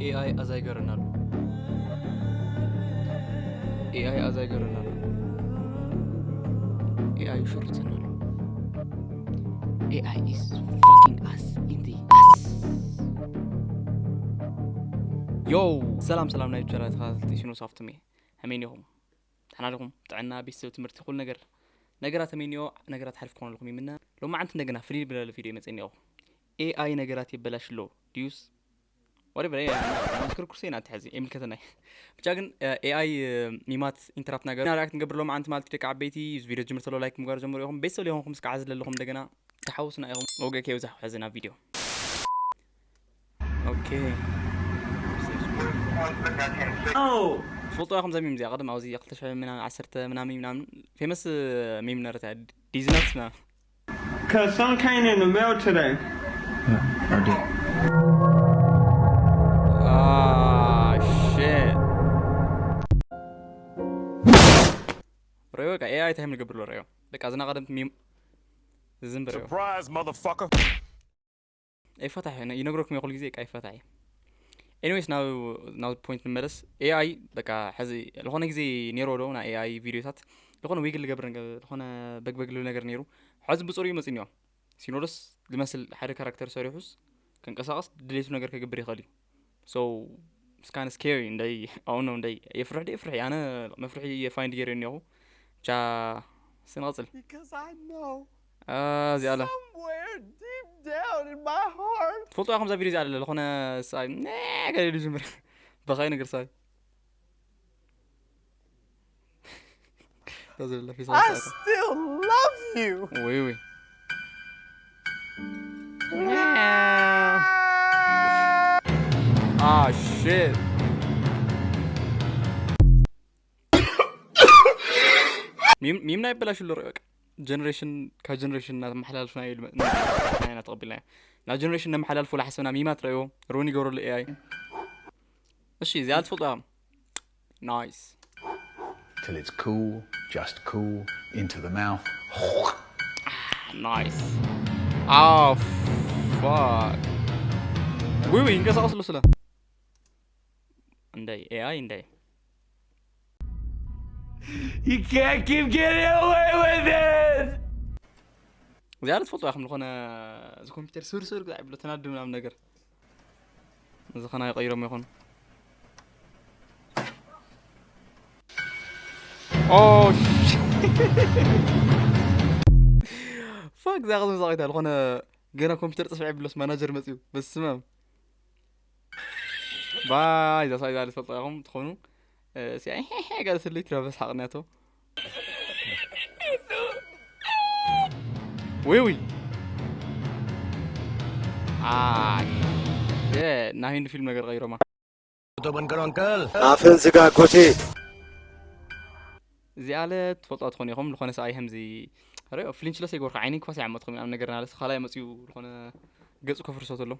ኤኣይ ኣዛይገረና ኣሎ። ኤኣይ ኣዛይገረና ኣሎ። ኤኣይ ሽርተና ኣሎ። ኤኣይ is fucking us in the ass። ዮ ሰላም ሰላም ናይ ቻናል ተኸታተልቲ ሲኖ ሶፍት ሜ፣ ከመይ ኢኹም? ደሕና ዲኹም? ጥዕና፣ ቤተሰብ፣ ትምህርቲ፣ ኩሉ ነገር፣ ነገራት ተመይንዮ፣ ነገራት ሓሪፍ ክኾነልኩም ይምነ። ሎማዓንቲ እንደገና ፍልይ ብለ ቪድዮ ይመፅእ እኒኦ። ኤኣይ ነገራት የበላሽ ኣሎ ድዩስ ወደበረ። ክርኩር ሴና ትሕዚ የምልከተናይ። ብቻ ግን ኤኣይ ሚማት ኢንተራፕት ነገር ሪያክት ንገብር ሎማዓንቲ ማለት ደቂ ዓበይቲ። እዚ ቪድዮ ጅምር ተሎ ላይክ ምግባር ጀምሩ ኢኹም። ቤተሰብ ሊሆንኩም እስከ ዓዝ ለለኹም እንደገና ተሓውስና ኢኹም። ወገ ከይብዛሕ ሕዚ ናብ ቪድዮ። ኦኬ። ትፈልጦ ኢኹም ዘሚም እዚኣ ቅድም ኣብዚ ክልተ ሽሕ ምናምን ዓሰርተ ምናምን ምናምን ፌመስ ሚም ነረት ዲዝናት ምናምን Cause some came in the mail today. I did. Ah, shit. ረዮ በቃ ኤኣይ ታይም ንገብር ሎ ረዮ በቃ ዝና ቀደምት ሚም ዝንብር ረዮ Surprise, motherfucker. ኣይፈታሕ ይነግረኩም የኩል ግዜ ቃ ይፈታሕ። ኤኒዌይስ ናብ ናብ ፖይንት ንመለስ። ኤኣይ በቃ ሕዚ ዝኾነ ግዜ ነይሮ ዶ ናይ ኤኣይ ቪዲዮታት ዝኾነ ዊግል ዝገብር ዝኾነ በግበግ ዝብል ነገር ነይሩ። ሕዚ ብፅሩይ መፅኒዮ ሲኖዶስ ዝመስል ሓደ ካራክተር ሰሪሑስ ከንቀሳቐስ ድሌቱ ነገር ከግብር ይኽእል እዩ። So it's kind of scary። እንደይ ኣው ነው እንደይ የፍርሕ ደ የፍርሕ ኣነ መፍርሒ ፋይንድ ገይረ እኒኹ። ብቻ ስንቐፅል Because I know እዚኣ ኣለ somewhere deep down in my heart. ትፈልጡ ኢኹም እዛ ቪድዮ እዚኣ ኣለ ዝኾነ ሰብኣይ ገለ ኢሉ ዝምር በኻይ ነገር ሰብኣይ እዛ ዘላ ፊት I still love you. Oui, oui. Ah, shit. ሚም ናይ በላሽ ሎ በቃ ጀነሬሽን ካብ ጀነሬሽን እናተመሓላልፍና እዩ ኢና ተቐቢልና ኢና ናብ ጀነሬሽን ነመሓላልፎ ዝሓሰብና ሚማት ረእዎ ሮኒ ይገብረሉ ኤኣይ። እሺ እዚኣ ትፈልጡ ኢኹም። Nice. Till it's cool, just cool, into the mouth. Nice. Oh, fuck. ውይ ውይ ይንቀሳቀስ ኣሎ ስለ እንደይ ኤኣይ እንደይ You can't keep getting away with it! እዚኣ ትፈልጡ ኢኹም ዝኾነ እዚ ኮምፒውተር ስር ስር ግዛዕ ይብሎ ተናዱ ምናምን ነገር እዚ ኸና ይቐይሮም ይኹን ፋክ እዛ ኸዚ መዛቒታ ዝኾነ ገና ኮምፒውተር ፅፍዕ ይብሎስ ማናጀር መፅዩ በስመም ባይ እዛ ሳይዛ ዝፈልጦ ኢኹም ትኾኑ ሲያ ጋር ስልይ ትረበስ ሓቕንያቶ Oui, oui. Ah, shit. ናይ ህንዲ ፊልም ነገር ቀይሮማ። ኣፍን ዝጋ ኮቴ። እዚኣለ ትፈልጦ ትኾኑ ኢኹም ዝኾነ ሰብኣይ ከምዚ ሪኦ ፍሊንች ለስ ይጎርካ ዓይነይ ክፋስ ይዓመትኩም ኣብ ነገር ናለስ ካልኣይ መፅዩ ዝኾነ ገፁ ከፍርሶ ተሎ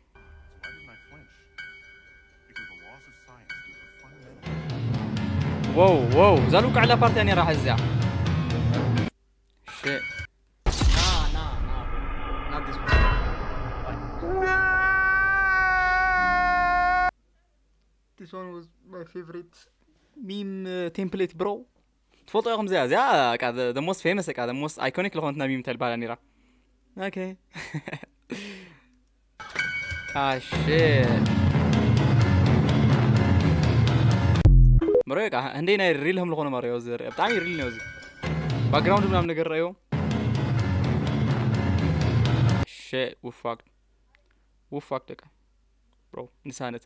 Wow, wow, እዛ ልውቃዕላ ፓርቲያ ነራ ሕዚ እዚኣ Shit. Nah, nah, nah, bro. Not this one. This one was my favorite meme uh, template, bro. ትፈልጦ ኢኹም እዚኣ እዚኣ በቃ the most famous በቃ the most iconic ዝኾነት ናይ ሚም ተልባላ ነራ okay Ah shit. መረዮ ቃ እንዴ ናይ ሪል ከም ዝኾነ መረዮ ዝር ብጣዕሚ ሪል ነው እዚ ባክግራውንድ ምናምን ነገር ረዮ shit we fucked we fucked ደቃ bro ንሳነት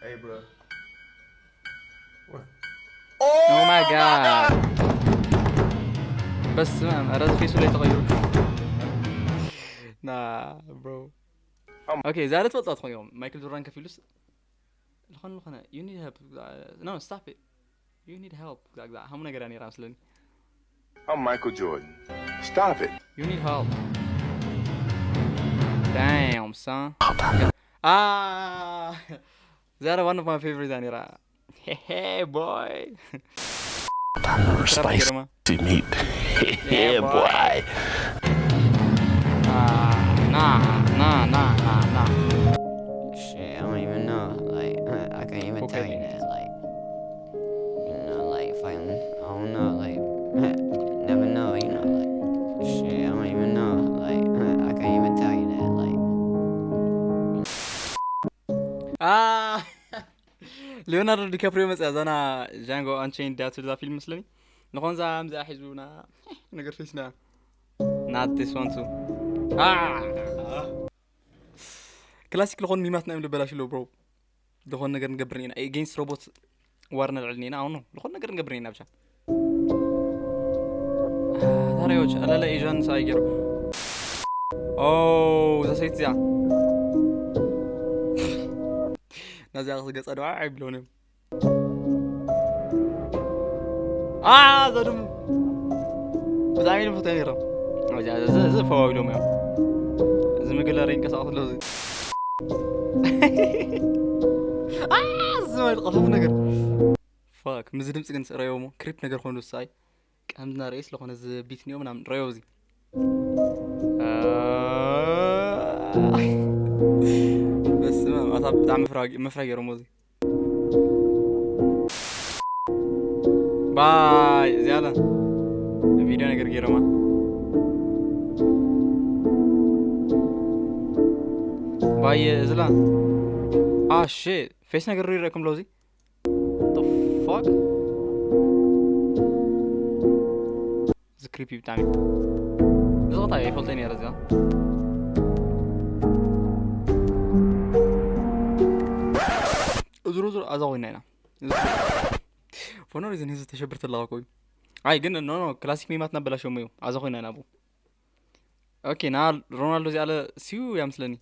Hey, bro. Oh my god. በስመ ኣብ ኧረ ፌሱ ላይ ተቐይሩ ና bro okay ዛሬ ትፈልጣ ትኾን እዮም ማይክል ጆርዳን ከፊሉስ ዝኾነ ዝኾነ you need help no stop it you need help ግዛዕ ግዛዕ ሃሙ ነገር ነራ መስለኒ I'm Michael Jordan. Stop it. You need help. Damn, son. Ah, that one of my favorites, Anira. Hey, boy. Spicy meat. Yeah, boy. Ah, nah, nah, nah, nah, nah. ሊዮናርዶ ዲካፕሪዮ መጽያ ዛና ጃንጎ ኣንቼይንድ ዳትል ዛ ፊልም መስለኒ ንኾን ዛ ምዚኣ ሒዙና ነገር ፌስና ናት ሶንቱ ክላሲክ ልኾን ሚማትና እዮም ልበላሽ ኣለዉ ብሮ። ዝኾነ ነገር ንገብር ኢና ኤጌንስት ሮቦት ዋር ነልዕል ኢና ኣሁን ነው ዝኾነ ነገር ንገብር ኢና ብቻ። ታሪዎች ኣለለ ኤዥያን ሳይ ገይሩ ኦ እዛ ሰይት እዚኣ ናዚኣ ክትገጸ ደዋ ኣይብለውን እዮም። አ ዘድሙ ብጣዕሚ ልፍተ ነይሮም። እዚ ፈዋው ኢሎም እዮም። እዚ ምግለ ሬንቀሳቀስ ኣለዚ ዝመልቀፈፍ ነገር ፋክ ምዚ ድምፂ ግን ረዮሞ ክሪፕ ነገር ኮይኑ ሳይ ቀምድና ርኤ ስለኾነ እዚ ቢት ኒዮ ምናምን ረዮ እዚ በስመ ኣብ ኣታ ብጣዕሚ መፍራ ገይሮሞ እዚ ባይ እዚኣ ቪድዮ ነገር ገይሮማ ባይ እዝላ ኣሽ ፌስ ነገር ይረኩም ሎዚ ፋክ እዚ ክሪፒ ብጣዕሚ እዚ ኸታ ይፈልጠ ነረ እዚኣ እዝሮ ዝሮ ኣዛ ኮይና ኢና ፎኖ ሪዝን ህዝብ ተሸብር ተለኻ ኮዩ ኣይ ግን ኖ ኖ ክላሲክ ሚማት ናበላሸሙ እዩ ኣዛ ኮይና ኢና ቡ ኦኬ ና ሮናልዶ እዚኣለ ሲዩ ያምስለኒ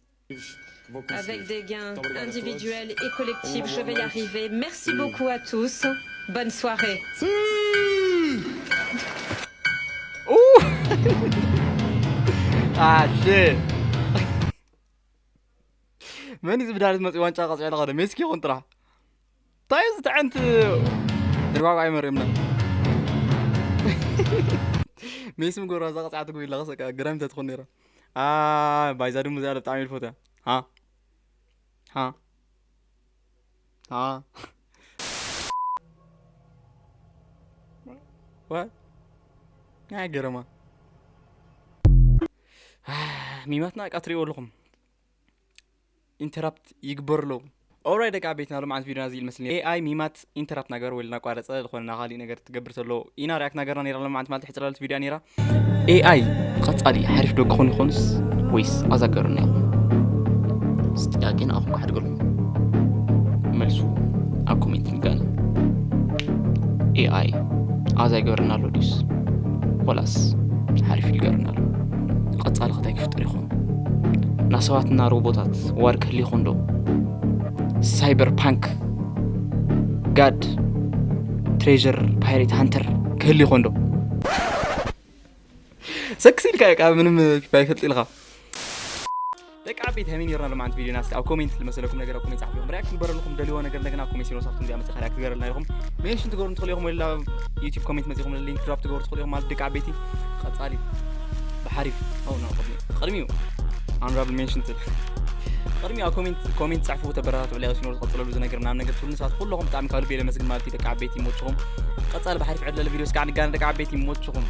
Avec des gains individuels et collectifs, je vais y arriver. Merci beaucoup à tous. Bonne soirée. ኣሽ መን እዚ ብዳሪት መፂ ዋንጫ ቀፅዕለ ኸደ ሜስኪ ይኹን ጥራሕ እንታይ እዚ ተዐንት ድርባብ ኣይመርምና ሜሲ ምጎራ እዛ ቀፅዓት ጉ ኢላ ሰቃ ግራም ተትኾን ነይራ ባይዛ ድሙ እዚኣ ብጣዕሚ ልፎትያ ሃ ሃ ሃ ናይ ገረማ ሚማትና ቃ ትሪእዎ ኣለኹም ኢንተራፕት ይግበር ኣለዉ ኦራይ ደቂ ዓበይትና ሎማዓንቲ ቪዲዮና እዚ ይመስል ኤኣይ ሚማት ኢንተራፕት ናገር ወይ ልናቋረፀ ዝኾነ ናኻሊእ ነገር ትገብር ተሎ ኢና ሪያክት ናገርና ነራ ሎማዓንቲ ማለት ሕፅላልት ቪድያ ነራ ኤኣይ ብቐፃሊ ሓሪፍ ዶ ክኾን ይኾንስ ወይስ ኣዛገርና ይኾን ስጥያቄ ንኣኹም ክሓድገልኩም መልሱ ኣብ ኮሜንት ንጋነ ኤኣይ ኣዛ ይገብረና ኣሎ ድዩስ ወላስ ሓሪፍ ይገብረና ኣሎ ቀፃሊ ከታይ ክፍጠር ይኾን ናሰባትና ሮቦታት ዋር ክህሊ ይኾን ዶ ሳይበር ፓንክ ጋድ ትሬር ፓይሬት ሃንተር ክህል ይኾን ዶ ሰክሲድ ካ ቃ ምንም ፊፋ ይፈልጥ ኢልካ ደቂ ዓበይቲ ሃመይ ነርና ሎማዓንቲ ቪድዮና እስቲ ኣብ ኮሜንት ዝመሰለኩም ነገር ኣብ ኮሜንት ፃሕፉ ኢኹም ሪያክት ግበረልኩም ደልይዎ ነገር እንደገና ኣብ ኮሜንት ሲኖሳትኩም እዚኣ መፅኻ ሪያክት ግበረልና ኢኹም ሜንሽን ትገብሩ ትኽእሉ ኢኹም ወላ ዩቲብ ኮሜንት መፂኹም ሊንክ ድራፕ ትገብሩ ትኽእሉ ኢኹም ማለት ደቂ ዓበይቲ ቀፃሊ ብሓሪፍ ኣው ናብ ቅድሚ ቅድሚኡ ኣንራብል ሜንሽን ትል ቅድሚ ኣብ ኮሜንት ኮሜንት ጻሕፉ ተበረታቱ ዕልያ ሲኖር ዝቐጽለሉ ዝነገር ምናምን ነገር ትብሉ ንሳት ኩለኹም ብጣዕሚ ካብ ልቢ የለመስግን ማለት እዩ ደቂ ዓበይቲ ይሞችኹም ቀጻሊ ብሓሪፍ ዕድለለ ቪድዮ ስካዕ ንጋነ ደቂ ዓበይቲ ይሞችኹም